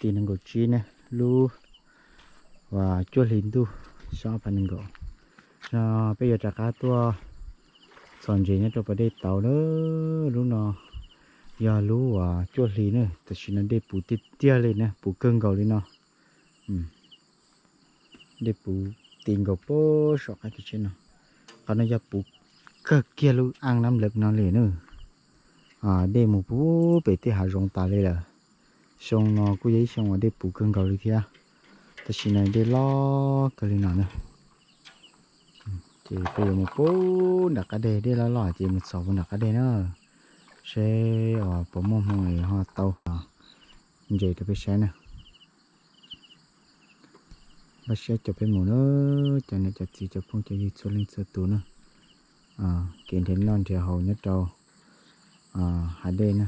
Tim nees nkaum tsib ne, lub uas cuaj hli ntuj, xyoo ob phav nees nkaum no, peb yuav rov qab tuaj txhos ntses nyob rau pas dej tauv na. Lub no yog lub uas cuaj hli na, tam sim no dej puv tiag tiag li na, puv kawg nkaus li no. Dej puv ti nkaus puag saum qab kev tsheb no. Qhov no yog puv kawg kiag lub aj nab lawm no li na. Dej mus puag pem tej hav zoov tas li lawm. Xyoo no kuj yog ib xyoo uas dej puv kawg nkaus li thiab. Tam sim no dej loj kawg li no na. Ces peb yuav mus puag nram qab deg, dej loj loj ces mus txhos puag nram qab deg na, seb uas puas muaj hmoo ho tau ntses rau peb saib na. Npaj siab caum peb mus na, cov niam cov txiv cov phooj cov ywg txhua leej txhua tus na. Kev nrhiav noj nrhiav haus nyob rau hav dej na.